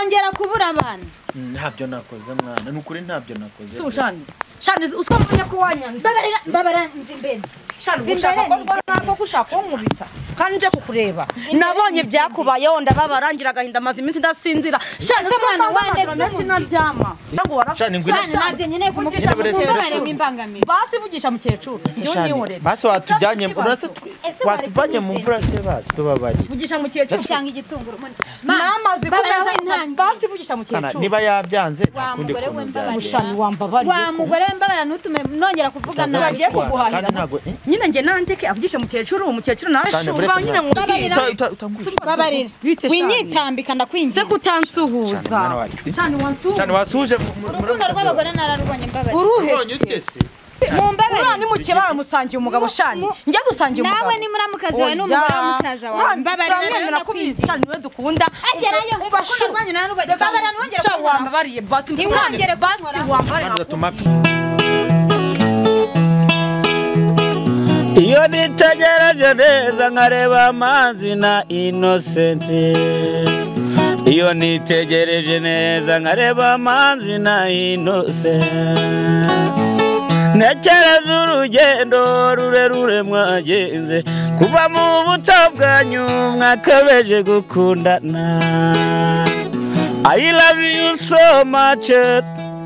Nzongera kubura abana. Ntabyo nakoze mwana, nukuri ntabyo nakoze. Si ushani. Shani usiko mbonye ko wanyanze. Babarira babara mva imbere. Shani ushaka ko mbona ko kushaka nkubita. Kandi nje kukureba. Nabonye byakubayeho ndababarangira agahinda maze iminsi ndasinzira. Shani Ese mwana wandetse naryama. Shani ngwino. Shani nabyo nkeneye kumufasha kumubare w'imbangamira. Basi vugisha mukecuru. Shani basi watujyanye urase watuvanye mu mvura se basi tubabaye. Vugisha mukecuru. Cyangwa igitunguru. Mama zikomeza basi vugisha mukecuru. Niba yabyanze Wa ntakundi mugore we kuntu mbabarira. Shani wambabariye. Wa mugore we mbabara ntutume nongera kuvuga nabi. Bagiye kuguhahira. Kandi ntago Nyine nge nandeke avugishe mukecuru, umukecuru nawe Shani, shumba buretse nyine Babarira. mubwire. Babarira. Bite Shani? Winyitambika Se ndakwinginze. kutansuhuza. Shani, mwana wacu. Shani wansuhuza. Shani wasuje Urukundo rw'abagore nararubonye mbabarira. Uruhe Ubonye se? ute se? Mumbabarire. Uriya ni mukeba baramusangiye umugabo Shani. Njya dusangiye umugabo. Nawe ni muramukazi wawe n'umugore wa musaza wawe. Mbabarira rero turamwemera ko ubizi ndakwinginze. Shani niwe dukunda. Agerayo. Urukundo rwanyu nararubonye. Babarira ntwongere Shani kunkoraho. wambabariye basi Ntimwongere basi kunkoraho. wambabariye. Shani ugatuma Iyo nitegereje neza nkareba amazi na Innocent. Iyo nitegereje neza nkareba amazi na Innocent. Ntekereza urugendo rurerure mwagenze kuva mu buto bwanyu mwakabeje gukundana. I love you so much,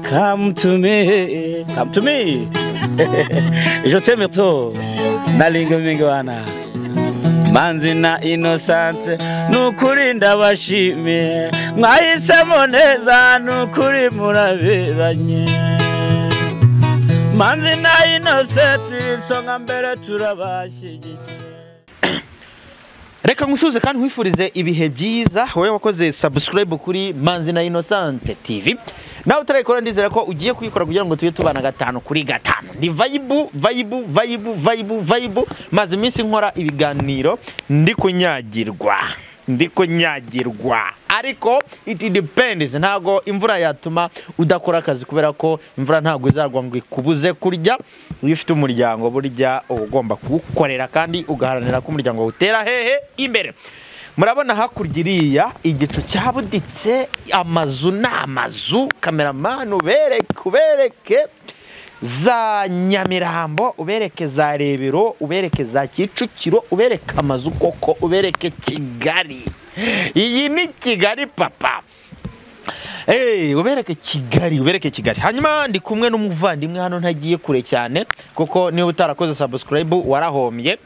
come to me, come to me. Je t'aime trop, nalinga mingwana. Manzi na Innocent, nukuri ndabashimiye, mwahisemo neza nukuri muraberanye. Manzi na Innocent, isonga mbere turabashyigikiye. Reka ngusuze kandi nkwifurize ibihe byiza wowe wakoze subscribe kuri Manzi na Innocent TV. Nawe utarayikora ndizera ko ugiye kuyikora kugira ngo tujye tubana 5 kuri 5. Ni vibe vibe vibe vibe vibe. Maze iminsi nkora ibiganiro ndi kunyagirwa. Ndi kunyagirwa. Ariko it depends, ntago imvura yatuma udakora akazi kubera ko imvura ntago izagwa ngo ikubuze kurya. Iyo ufite umuryango burya uba ugomba kuwukorera kandi ugaharanira ko umuryango utera hehe imbere. Murabona hakurya iriya igicu cyabuditse, amazu n'amazu, cameraman ubereke ubereke za Nyamirambo, ubereke za Rebero, ubereke za Kicukiro, ubereke amazu koko, ubereke Kigali. Iyi ni Kigali papa. Ubereke Kigali, ubereke Kigali. Hanyuma ndi kumwe n'umuvandimwe hano ntagiye kure cyane kuko niba utarakoze subscribe warahombye,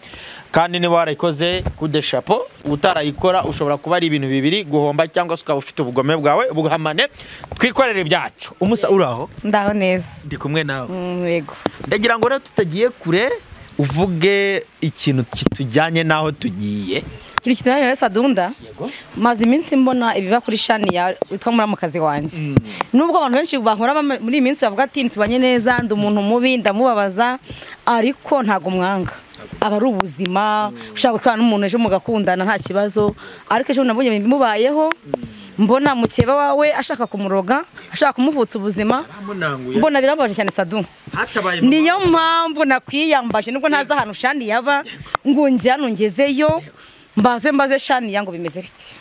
kandi niba warayikoze kude chapeau, utarayikora ushobora kuba ari ibintu bibiri, guhomba cyangwa se ukaba ufite ubugome bwawe buhamane. Twikorere ibyacu. Umusa uraho? Ndaho neza. Ndi kumwe nawe. Yego. Ndagira ngo rero tutagiye kure uvuge ikintu kitujyanye naho tugiye. Kiri kitujyanye na Sadunda. Yego. Maze iminsi mbona ibiba kuri Shani ya witwa muramukazi wanjye. Nubwo abantu benshi bankora muri iyi minsi bavuga ati ntitubanye neza, ndi umuntu mubi, ndamubabaza, ariko ntago mwanga. Aba ari ubuzima, ushaka gutwana n'umuntu ejo mugakundana nta kibazo, ariko ejo nabonye bimubayeho, mbona mukeba wawe ashaka kumuroga, ashaka kumuvutsa ubuzima, mbona birababaje cyane Sadu. Niyo mpamvu nakwiyambaje nubwo ntazi ahantu Shani yaba, ngo njye hano ngezeyo mbaze Shani yango bimeze biti.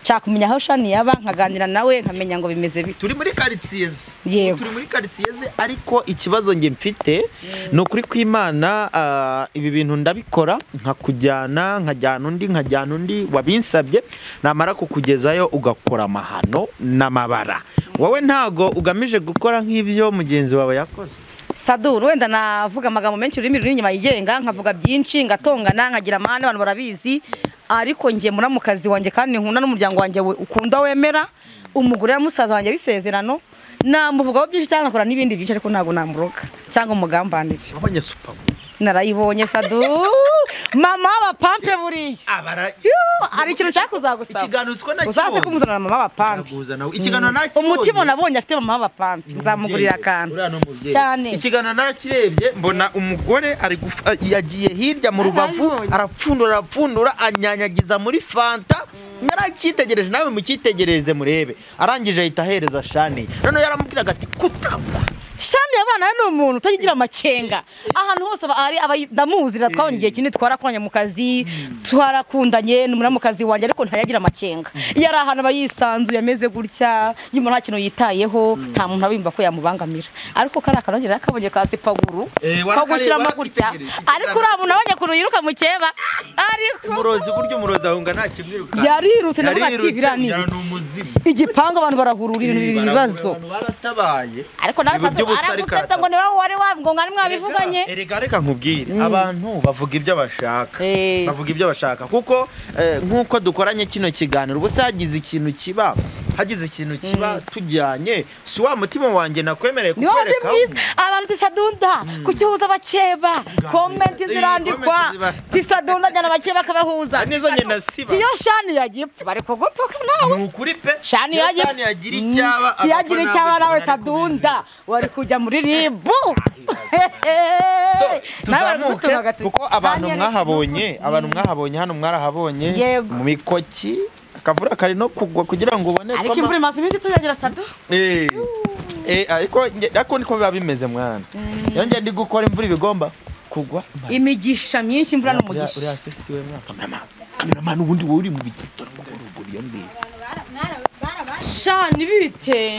Nshaka kumenya aho Shani yaba nkaganira nawe nkamenya ngo bimeze biti. Turi muri quartier ze. Yego. Turi muri quartier ze, ariko ikibazo nge mfite ni ukuri kw'Imana, ibi bintu ndabikora nkakujyana, nkajyana undi, nkajyana undi wabinsabye, namara kukugezayo ugakora amahano n'amabara. Wowe ntago ugamije gukora nk'ibyo mugenzi wawe yakoze. Sadu, wenda navuga amagambo menshi ururimi ruri inyuma yigenga, nkavuga byinshi, ngatongana, nkagira amahane, abantu barabizi, ariko nge muramukazi wanjye kandi nkunda n'umuryango wanjye ukunda wemera, umugore wa musaza wanjye w'isezerano, namuvugaho byinshi cyangwa nkakora n'ibindi byinshi, ariko ntago namuroga cyangwa umugambanire. Wabonye super Narayibonye Sadu. Mama wa pampe buriya. Ari ikintu nshaka kuzagusaba. Ikiganiro utwo nakibonye. Uzaze kumuzanira mama wa pampe. Ikiganiro nakibonye. Umutima nabonye afite mama wa pampe. Nzamugurira akantu. Uriya ni umubyeyi. Cyane. Ikiganiro nakirebye mbona umugore ari yagiye hirya mu rubavu, arapfundura arapfundura anyanyagiza muri fanta. Naracyitegereje nawe mukitegereze murebe. Arangije ahita ahereza Shani. None yaramubwiraga ati kutamba. Shani abana ni umuntu utagira amakenga ahantu hose ari ndamuzira twabonye igihe kinini twarakoranye mu kazi twarakundanye ni muramukazi wanjye ariko ntayagira amakenga iyo ari ahantu aba yisanzuye ameze gutya nyuma nta kintu yitayeho nta muntu abimba ko yamubangamira ariko kariya kanongera akabonye ka sipaguru ko gushyiramo gutya ariko uriya muntu abonye ukuntu yiruka mu keba ariko umurozi buryo umurozi ahunga nta kimwiruka yarirutse ndavuga ati biriya ni igipangu abantu barahurura ibintu ibibazo baratabaye ariko nawe aragusetsa ngo niwe wari ngo mwari mwabivuganye. Erega reka nkubwire abantu bavuga ibyo bashaka bavuga ibyo bashaka kuko nkuko dukoranye kino kiganiro ubusa hagize ikintu kiba hagize ikintu kiba tujyanye si wa mutima wanjye nakwemereye kukwereka abantu tisadunda kukihuza abakeba komenti zirandikwa tisadunda njyana abakeba akabahuza nizo njye nasiba iyo Shani yagiye bari kugutuka nawe ni ukuri pe Shani yagira icyaba yagira icyaba nawe Sadunda wari kujya muri ribu tuzamuke kuko abantu mwahabonye abantu mwahabonye hano mwarahabonye mu mikoki akavura kari no kugwa kugira ngo ubone ariko imvura imaze iminsi tuyagira Sadu ariko ariko niko biba bimeze mwana iyo njye ndi gukora imvura ibigomba kugwa imigisha myinshi imvura n'umugisha uriya se siwe mwana kameramani ubundi wowe uri mu bigito Shani bite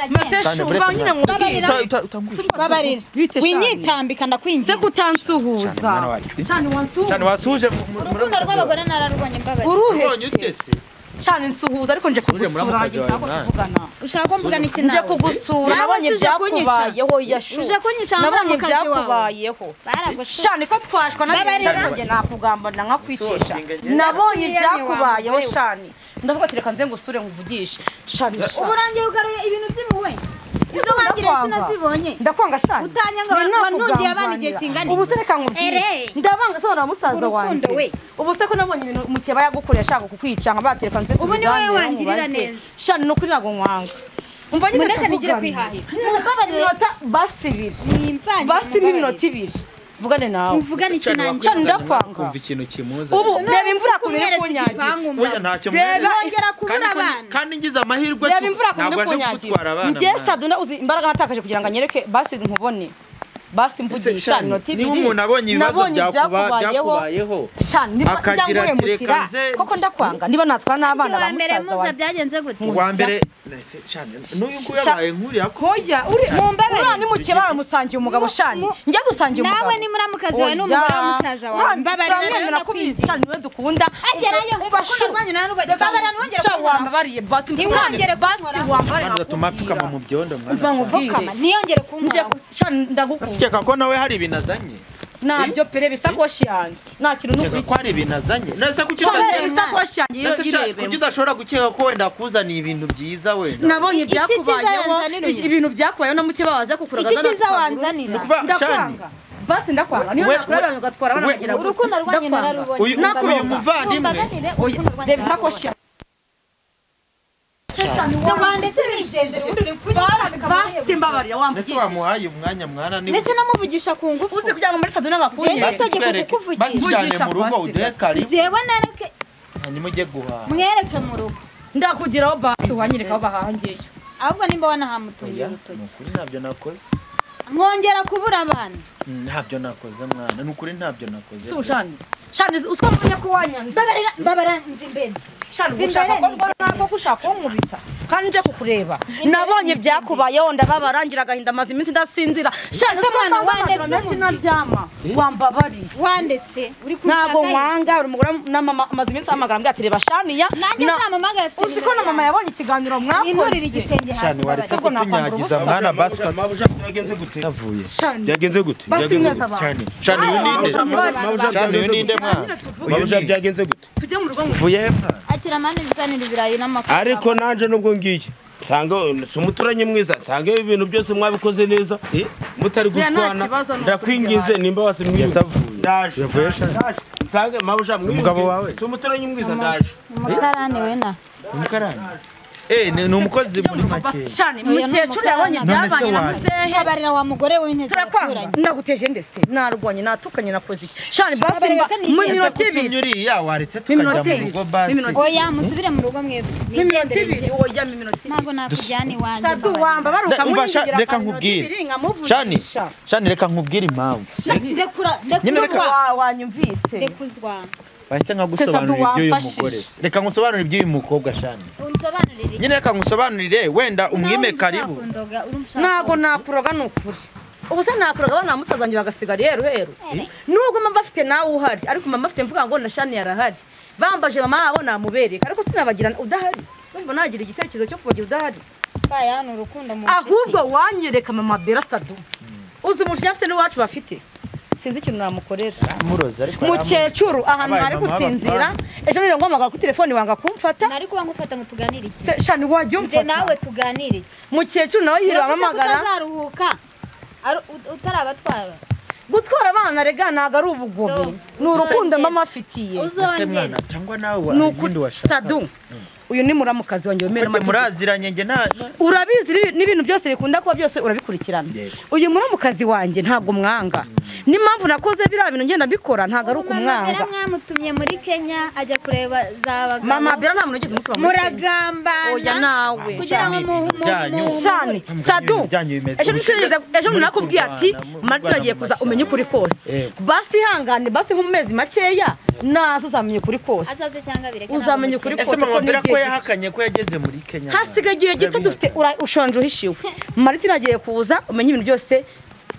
mateshu nyine mbabarira winyitambika ndakwinginze se kutansuhuza Shani wansuhuza Shani wasuhuje urukundo rw'abagore nararubonye mbabarira uruhe se Shani nsuhuza ariko nje kugusura nje ushaka ko mvugana iki nawe nje kugusura nabonye byakubayeho yashu uje kunyica nabonye byakubayeho Shani ko twashwa nanjye nakugambana nkakwicisha nabonye byakubayeho Shani ndavuga ati reka nze ngusure nkuvugishe Shani uburangiye ugaruye ibintu by'impuhwe izo wangiriye sinazibonye ndakwanga Shani utanyanga wanungiye abana igihe kingana ubu se reka nkubwire ndabanga se na musaza wanjye ubu se ko nabonye ibintu mukeba yagukoreye ashaka kukwica nka batereka nze ubu ni wowe wangirira neza Shani nukuri ntabwo nkwanga umva nyine mureka nigire kwihahira mumbabarire basi ibiri basi iminota ibiri mvugane nawe mvugane iki nanjye Shani ndakwanga kumva ikintu kimuza ubu reba imvura ukuntu iri kunyagira oya ntacyo reba yongera kubura abana kandi ngize amahirwe reba imvura ukuntu iri kunyagira njye Saduna uzi imbaraga natakaje kugira ngo anyereke basi nkubone basi mvugisha inota ibiri niba umuntu abonye ibibazo byakubayeho Shani niba akagira ati reka nze koko ndakwanga niba natwa n'abana ba mbere musaza muza wanjye byagenze gute uwa mbere n'uyu nguyu yabaye nkuriya ko hoya uri Mumbabarire. uriya ni mukeba baramusangiye umugabo Shani njya dusangiye umugabo nawe ni muramukazi wawe n'umugore wa musaza wawe mbabarira rero turamwemera ko ubizi Shani niwe dukunda agerayo urukundo rwanyu nararubonye mbabarira ntiwongere Shani wambabariye basi Ntiwongere basi kunkoraho. wambabariye ugatuma apfukama mu byondo mwana umva nkubwire Pfukama ntiyongere kunkoraho Shani ndagukunda ukeka ko nawe hari ibintu azanye nabyo pere bisakoshi yanjye nta kintu ukeka ko hari ibintu azanye nese kuki Shani udakeka ibisakoshi yanjye nese Shani, yirebemo kuki udashobora gukeka ko wenda akuzaniye ibintu byiza wenda nabonye Iki cyiza ibyakubayeho yanzanira uyu. ibintu byakubayeho na mukeba waza kukuraga iki cyiza wanzanira Ni ukuvuga, Shani, ndakwanga basi ndakwanga niyo nakurarana ugatwara abana bagira gutya. urukundo rwanyu Ndakwanga. nararubonye uyu Nakuronga. muvandimwe mumbabarire Oya, urukundo rwanyu reba isakoshi yanjye Shani wandetse wigendera ubundi uri kunyitambika basi mbabarira ndetse wamvugisha wamuhaye umwanya mwana ni ndetse namuvugisha ku ngufu uzi kugira ngo muri Saduna bakunyere Njye Basi twereke kukuvugisha. batujyane mu rugo Vugisha uduhe karibu jewe nareke hanyuma ujye guhaha mwereke mu rugo ndakugiraho basi wanyereka aho bahangiye ahubwo nimba wanahamutungiye Oya, ni urutoki ukuri ntabyo nakoze mwongera kubura abana ntabyo nakoze mwana ni ukuri ntabyo nakoze si ushani Shani usiko mbonye ko wanyanze mbabarira mbabarira mva imbere Shani ushaka ko mbona ko ushaka kunkubita kandi nje kukureba nabonye ibyakubayeho ndababara ngira agahinda amaze iminsi ndasinzira Shani Ese mwana wandetse wandetse naryama wambabariye wandetse uri kunshaka ntabwo nkwanga uri umugore na mama amaze iminsi ahamagara ambwira ati reba Shaniya nanjye nzamamagara afite uzi ko na mama yabonye ikiganiro inturire mwakoze igitenge hasi Shani waretse mbabarira Ubwo nakwambara kutunyagiza ubusa. mwana basi Mabuja byagenze gute yavuye Shani byagenze gute basi byagenze mwese gute abantu Shani Shani uyu ninde Mabuja Shani uyu byagenze ninde gute mwana Mabuja byagenze gute tujye mu rugo ngo uvuye he mwana akira mani nzanira ibirayi n'amakara ariko nanje nubwo ngiye nsanga si umuturanyi mwiza nsanga ibintu byose mwabikoze neza mutari Biriya nta gushwana kibazo, ni ndakwinginze nimba wase mwiyunge Yasavuye. ndaje Yavuye Shani. ndaje nsange mabuja mwiyunge Umugabo wawe? si umuturanyi mwiza ndaje umukarani we na umukarani Ni umukozi muri make. Shani mukecuru yabonye ibyabanye na muzehe. Abarira wa mugore w'inteze abaturanyi. Naguteje ndese narwanye natukanye nakoze iki. Shani basi mu minota ibiri. Uriya waretse tukajya mu rugo basi. Oya musubire mu rugo mwebwe. Minota ibiri oya minota ibiri. Ntabwo nakujyana iwanjye. Sadu wamba baruka munyigira. Reka nkubwire. Shani Shani reka nkubwire impamvu. Ndekura ndekuzwa wanyumvise. Ndekuzwa. Bahise nkagusobanurira iby'uyu mugore. Reka nkusobanurire iby'uyu mukobwa Shani. Unsobanurire. Nyine reka nkusobanurire wenda umwime karibu. Ntago nakuroga nukuri. Ubu se nakuroga abana musazanye bagasigara yeru heru. Nubwo mama bafite nawe uhari ariko mama afite mvuga ngo na Shani yarahari. Bambaje mama wabo namubereka ariko sinabagira udahari. Urumva nagira igitekerezo cyo kubagira udahari. Twaya ni urukundo mu. Ahubwo wanyereka mama Bera Sadu. Uzi umujinya afite n'iwacu bafite. Sinzi ikintu namukorera. Muroza ariko mukecuru ahantu ari gusinzira ejo nire ngombaga ku telefone wanga kumfata. Nari kuba ngufata ngo tuganire iki? Shani wajye umfata. Nje nawe tuganire iki? Mukecuru nawe yiramamagara. Utazaruhuka utarabatwara. Gutwara abana rega ntago ari ubugome. Ni urukundo mama afitiye. Uzongera cyangwa nawe ibindi washaka. Sadu uyu ni muramukazi wanjye wemera amategeko. Muraziranye nge nta urabizi n'ibintu byose bikunda kuba byose urabikurikirana. Uyu muramukazi wanjye ntabwo mwanga. N'impamvu nakoze biriya bintu ngenda mbikora ntabwo ari ukumwanga. Mama Bera mwamutumye muri Kenya ajya kureba za bagabo. Mama Bera nta muntu ugeze umutuba muri Kenya. Muragambana. Oya nawe. Kugira ngo Shani Sadu ejo nakubwiye ati Martin agiye kuza umenye ukuri kose. Basi ihangane basi nko mu mezi makeya nazo uzamenye ukuri kose. Azaze cyangwa bireke. Uzamenye ukuri kose. Ese Mama Bera ko yahakanye ko yageze muri Kenya. Hasigaye igihe gito dufite ushonje uhishiwe. Martin agiye kuza umenye ibintu byose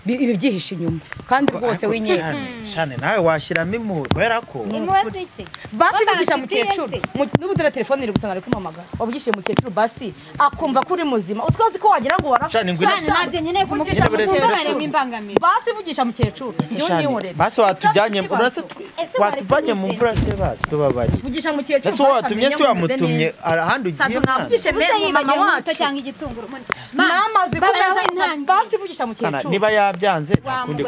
ibi byihishe inyuma kandi rwose winyeka. Shane nawe washyiramo impuhwe kubera ko impuhwe ziki basi vugisha mukecuru n'ubu telefone iri gusanga ari kumamagara wavugishiye mukecuru basi akumva ko uri muzima usikozi ko wagira ngo warafashe. Shane nabyo nkeneye kumuvugisha mumbabarire imbangamira. Basi vugisha mukecuru njye nihorere. Basi watujyanye urase watuvanye mu mvura se basi tubabari. Vugisha mukecuru. Ese watumye se wamutumye ahandi ugiye mwana. Mama wacu cyangwa igitunguru. Mama zikomeza basi vugisha mukecuru. Niba yabyanze ntakundi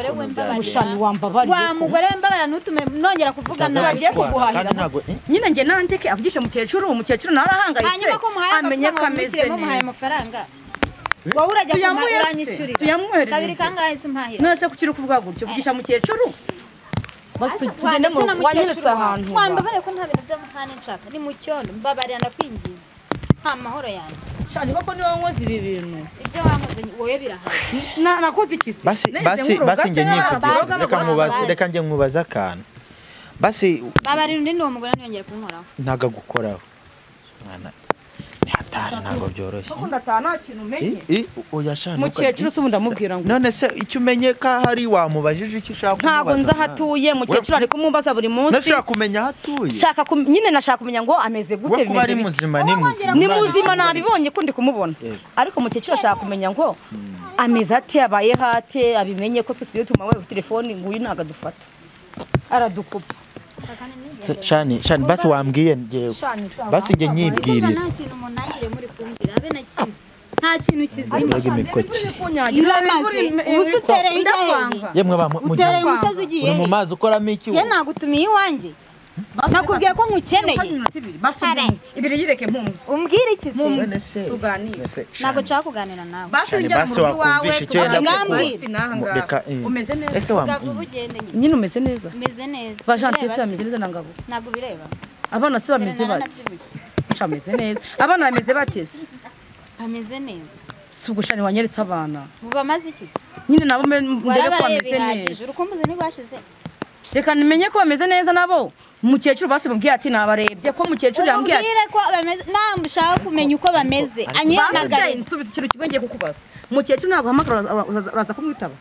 Mushani wambabariye. Wa mugore mbabara ntutume nongera kuvuga nabi. Bagiye kuguhahira. Nyine nge nandeke avugishe mukecuru, umukecuru narahangayitse. Hanyuma ko muhaye amenye ko ameze neza. Muhaye amafaranga. Wowe urajya kumuranyishurira. Kabiri kangahe se mpahira. None se kuki uri kuvuga gutyo? Vugisha mukecuru. Basi tugende mu wanyeretse ahantu. Wambabare ko nta bintu by'amahane nshaka. Ni mu cyondo mbabarira ndakwinginze. Nta mahoro yanjye. Shani koko niwe wankoze ibi bintu. Ibyo wankoze wowe birahari. Nakoze iki se? Basi basi basi nge nyivugisha. Reka nkubaze, reka nge nkubaze akantu. Basi babarira undi ni umugore ntiyongere kunkoraho. Ntago gukoraho. Mwana ni hatari ntago byoroshye. Koko ndataha nta kintu umenye. Oya Shani. Mukecuru se ndamubwira ngo. None se icyo umenye ka hari wamubajije icyo ushaka kumubaza. Ntago nza hatuye mukecuru ari kumumbaza buri munsi. Nashaka kumenya hatuye. Shaka nyine nashaka kumenya ngo ameze gute bimeze bite. Muzima ni muzima. Ni muzima nabibonye ko ndi kumubona. Ariko mukecuru ashaka kumenya ngo ameze ate abaye hate abimenye ko twese tumawe ku telefone nguyu ntago adufata. Aradukupa. Shani Shani basi wambwiye ngewe. Basi nge nyibwirira. Nta kintu munangire muri kumbwira abe na kimwe. Nta kintu kizima. Iramaze. Ubu utereye ijya. Yemwe ba utereye umusozi ugiye. Uri mu mazi ukoramo iki? Nge nagutumiye iwanjye. Nakubwiye ko nkukeneye. Basi ibiri yireke mpumwe. Umbwire iki se? Tuganire. Ntago nshaka kuganira nawe. Basi ujya mu rugo iwawe tuganire. Umeze neza. Ese nyine umeze neza. Umeze neza. Bajante se bameze neza na Ngabo. Ntago bireba. Abana se bameze bate? Bameze neza. Abana bameze bate se? Bameze neza. Si ugushani wanyeretse abana. Bamaze iki se? Nyine nabo mbere ko bameze neza. Urukumbuzi ntirwashize. Reka nimenye ko bameze neza nabo. Mukecuru basi mubwiye ati nabarebye ko mukecuru yambwiye ati ubwire ko bameze namushaka kumenya uko bameze anyihamagare nsubize ikintu kimwe ngiye kukubaza. Mukecuru ntabwo hamagara uraza kumwitaba.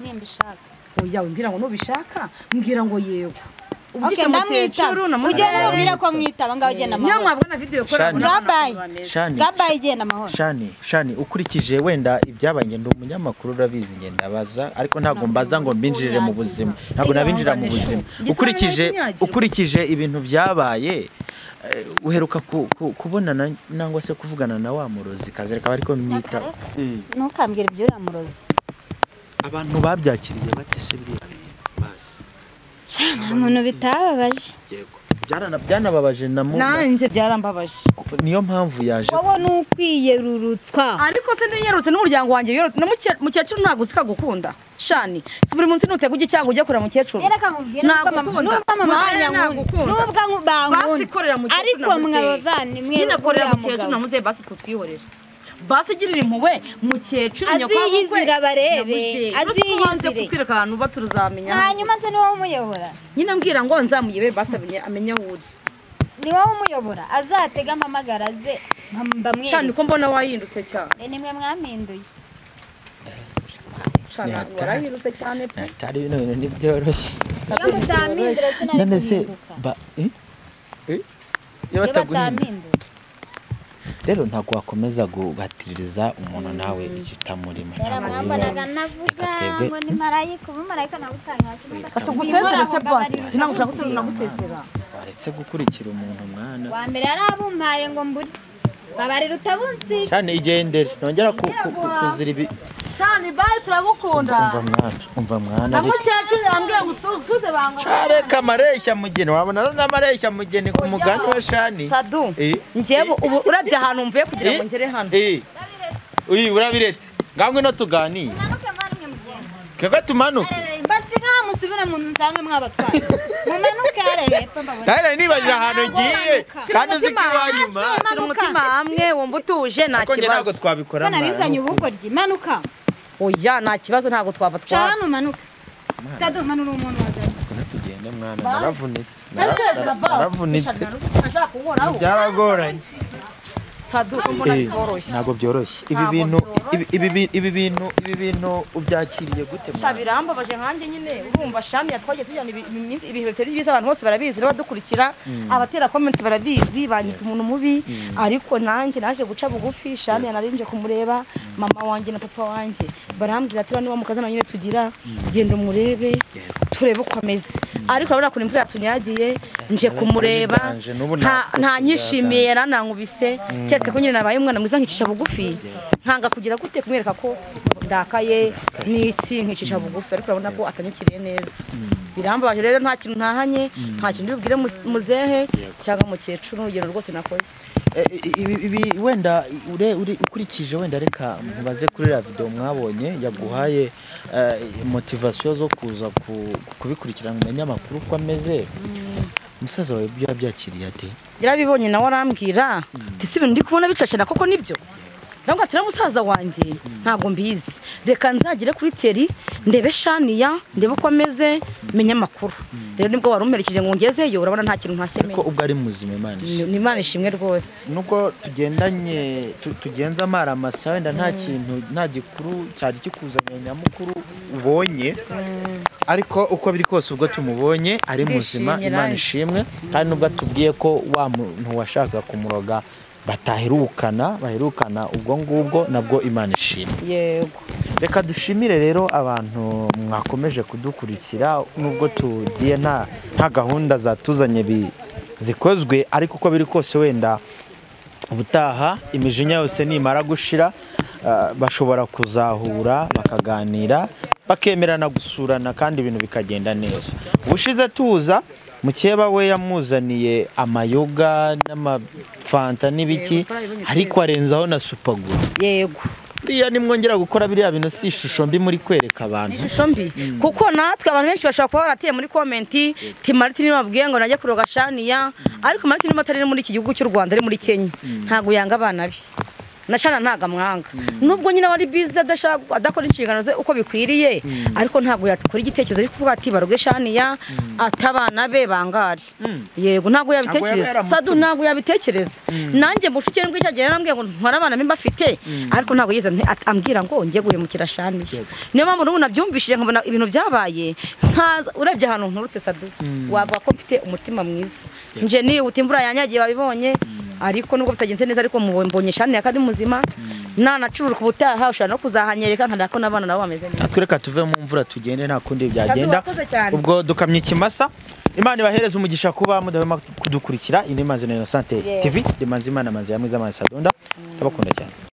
Nimba ishaka. Oya mbwira ngo nubishaka mbwira ngo yego. Uvugisha mukecuru na mukecuru ugenda umubwira ko mwitaba ngaho ugenda amahoro. Niyo mwabona na video kora. Bye. Bye ugenda amahoro. Shani Shani ukurikije wenda ibyabaye ngenda umunyamakuru urabizi ngenda baza ariko ntago mbaza ngo mbinjirire mu buzima. Ntago nabinjira mu buzima. Ukurikije ibintu byabaye uheruka kubonana nangwa se kuvugana na wa murozi kazereka ariko myita. Ntukambwire ibyo ura murozi. Abantu babyakiriye bate se biriya bintu basi. Nta muntu bitababaje. Yego. Byanababaje na nanjye byarambabaje. Niyo mpamvu yaje. Wowe nukwiyerurutswa. Ariko se ndiyerutse n'umuryango wanjye yorotse na mukecuru ntago usika gukunda. Shani, si buri munsi nutega ujye cyangwa ujye kurera mukecuru. Reka nkubwire nubwo mama wanyankunda. Nubwo bankunda. Basi korera mukecuru. Ariko mwabavane mwe. Nyine korera mukecuru na muzehe basi twihorera. Basi girira impuhwe mukecuru nyoko. Aziyizira barebe. Aziyizire. Kutwereka ahantu baturuzamenya. Hanyuma se niwo umuyobora. Nyine mbwira ngo nzamuyebe basi amenye aho uri. Ni wowe umuyobora azatega amamagara ze mbamwe. Shani ko mbona wahindutse cyane. Nimwe mwampinduye. Shani warahindutse cyane pe. Atari bino bintu ntibyoroshye. Iyo mutampindura sinari. None se ba iyo bataguhindura. Rero ntabwo wakomeza guhatiririza umuntu nawe ikitamurima. Ntabwo navuga ngo ni marayika, ubu marayika nawe utangaje. Atugusezera se basi. Sinagusezera nagusezera. Waretse gukurikira umuntu mwana. Wa mbere yarabumpaye ngo mburye. Babarira utabunsi. Shani igendere. Nongera kuzira ibi. Shani bye turagukunda. Umva mwana. Na mukecuru yambwiye ngo usuze banga. Reka mareshya mugeni wabona na mareshya mugeni ku mugani wa Shani. Sadu. Njyewe ubu urabye ahantu mvuye kugira ngo ngere hano. Uyi urabiretse. Ngangwe no tuganiye. Mumanuke mwana mugende. Kega tumanuke. Mbasi nka musubira mu nsange mwabatwara. Mumanuke arebe mbabona. Nari nibajira ahantu ngiye kandi uzi ko iwanyuma. Umutima hamwe wumva utuje nta kibazo. Ntabwo twabikora. Nari nzanye ubugoryi manuka. Oya nta kibazo ntabwo twava twara. Cana umanuka. Sadu manura umuntu wazanye. Tugende mwana naravunitse. Naravunitse. Byaragoranye. Sadu mbona bitoroshye. Ntabwo byoroshye. Ibi bintu ubyakiriye gute mwana? Birambabaje nkanjye nyine urumva Shani yatwagiye tujyana ibihe bitari byiza abantu bose barabizi n'abadukurikira abatera comment barabizi banyita umuntu mubi ariko nanjye naje guca bugufi Shani narinje kumureba mama wanjye na papa wanjye barambwira ati niba mukazana nyine tugira genda umurebe turebe uko ameze ariko urabona ko imvura yatunyagiye nje kumureba nta nyishimiye yaranankubise cyetse ko nyine nabaye umwana mwiza nkicisha bugufi nkanga kugira gute kumwereka ko ndakaye n'iki nkicisha bugufi ariko urabona ko atanyikiriye neza birambabaje rero nta kintu ntahanye nta kintu ndibwire muzehe cyangwa mukecuru urugero rwose nakoze. Ibi wenda ukurikije wenda reka mubaze kuri la video mwabonye yaguhaye motivation zo kuza kubikurikirana mu nyamakuru uko ameze. Musaza wawe byabyakiriye ate? Yarabibonye nawe arambwira ati si ibintu ndi kubona bicacana koko nibyo. Ndamubwira ati musaza wanjye ntabwo mbizi reka nzagire kuri teri ndebe Shaniya ndebe uko ameze menye amakuru. Rero nibwo warumperekeje ngo ngezeyo urabona nta kintu ntashye menye. Ariko ubwo ari muzima Imana ishimwe. Ni Imana ishimwe rwose. Nubwo tugendanye tugenza amara amasa wenda nta kintu nta gikuru cyari kikuzanye nyamukuru ubonye ariko uko biri kose ubwo tumubonye ari muzima Imana ishimwe kandi nubwo atubwiye ko wa muntu washaka kumuroga bataherukana baherukana ubwo ngubwo nabwo Imana ishimwe. Yego. Reka dushimire rero abantu mwakomeje kudukurikira nubwo tugiye nta gahunda zatuzanye zikozwe ariko uko biri kose wenda ubutaha imijinya yose nimara gushira bashobora kuzahura bakaganira bakemerana gusurana kandi ibintu bikagenda neza. Ubushize tuza mukeba we yamuzaniye amayoga n'amafanta n'ibiki ariko arenzaho na supaguru. Yego. Buriya nimwongera gukora biriya bintu si ishusho mbi muri kwereka abantu. Ishusho mbi kuko natwe abantu benshi bashobora kuba barateye muri comment ti Martin babwiye ngo najye kuroga Shaniya ariko Martin atari muri iki gihugu cy'u Rwanda ari muri Kenya ntago yanga abana be. Na Shana ntago amwanga nubwo nyine wari busy adashaka adakora inshingano ze uko bikwiriye ariko ntago yakora igitekerezo cyo kuvuga ati baroge Shaniya atabana be bangari. Yego ntago yabitekereza Sadu ntago yabitekereza nanjye mushuke ndwi cyagiye narambwiye ngo ntwara abana be mbafite ariko ntago yize ambwira ngo ngiye guhemukira Shaniya. Niyo mpamvu n'ubu nabyumvishije nkabona ibintu byabaye nkaza urebye ahantu nturutse Sadu wavuga ko mfite umutima mwiza nje nihuta imvura yanyagiye babibonye ariko nubwo bitagenze neza ariko mbonye Shaniya kandi muzima nanacururuka ubutaha ushobora no kuzahanyereka nkanda ko nabana nabo bameze neza. Atwereka tuve mu mvura tugende nta kundi byagenda ubwo dukamye ikimasa. Imana ibahereze umugisha kuba mudahwema kudukurikira. Indi Manzi na Innocente TV, Manzi Imana Manzi ya mwiza Manzi Sadunda, ndabakunda cyane.